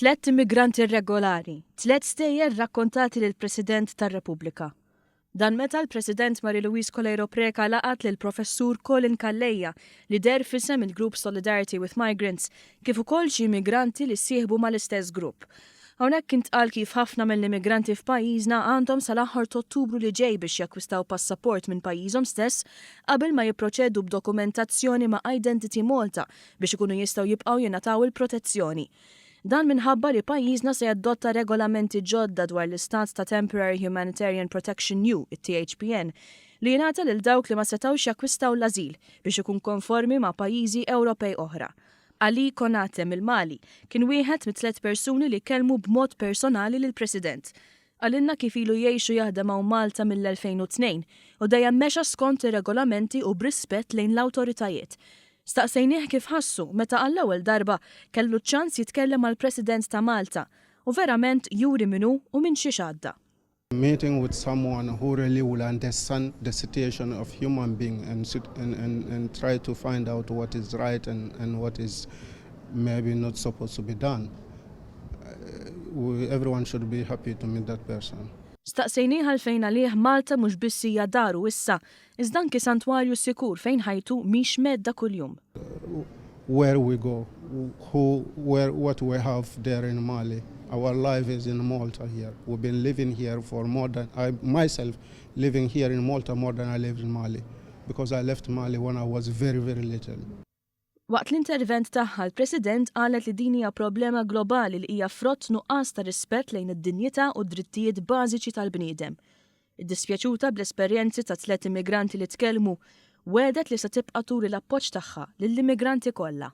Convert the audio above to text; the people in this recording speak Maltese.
Tlett immigranti irregolari, tlett stejjer rakkontati lill-President tar-Repubblika. Dan meta l-President Marie Louise Coleiro Preca laqgħet lill-Professur Colin Calleja li deher f'isem il-grupp Solidarity with Migrants kif ukoll xi immigranti li ssieħbu mal-istess grupp. Hawnhekk intqal kif ħafna mill-immigranti f'pajjiżna għandhom sal-aħħar t'Ottubru li ġej biex jakkwistaw passaport minn pajjiżhom stess qabel ma jipproċedu b'dokumentazzjoni ma' Identity Malta biex ikunu jistgħu jibqgħu jingħataw il-protezzjoni. Dan minħabba li pajjiżna se jadotta regolamenti ġodda dwar l-istat ta' Temporary Humanitarian Protection New, it-THPN, li jingħata lil dawk li ma setgħux jakkwistaw l-ażil biex ikun konformi ma' pajjiżi Ewropej oħra. Ali Konate mill-Mali kien wieħed mit-tlett persuni li kellmu b'mod personali lill-President. Qalilna kif ilu jgħix u jaħdem hawn Malta mill-2002 u dejjem mexa skont ir-regolamenti u b'rispett lejn l-awtoritajiet. Staqsejnieh kif ħassu meta għall-ewwel darba kellu ċ-ċans jitkellem mal-President ta' Malta u verament juri min hu u minn xiex għadda. Meeting with someone who really will understand the situation of human being and, and, and, and try to find out what is right and, and what is maybe not supposed to be done. We, everyone should be happy to meet that person. Staqsejnieh għalfejn għalih Malta mhux biss hija daru issa, iżda anki santwarju sikur fejn ħajtu mhix mhedda kuljum. Where we go, who, where, what we have there in Mali. Our life is in Malta here. We've been living here for more than, I myself living here in Malta more than I lived in Mali because I left Mali when I was very, very little. Waqt l-intervent tagħha l-President qalet li din hija problema globali li hija frott nuqqas ta' rispett lejn id-dinjità u d-drittijiet bażiċi tal-bniedem. Iddispjaċuta bl-esperjenzi ta' tlett immigranti li tkellmu, wegħdet li se tibqa' turi l-appoġġ tagħha lill-immigranti kollha.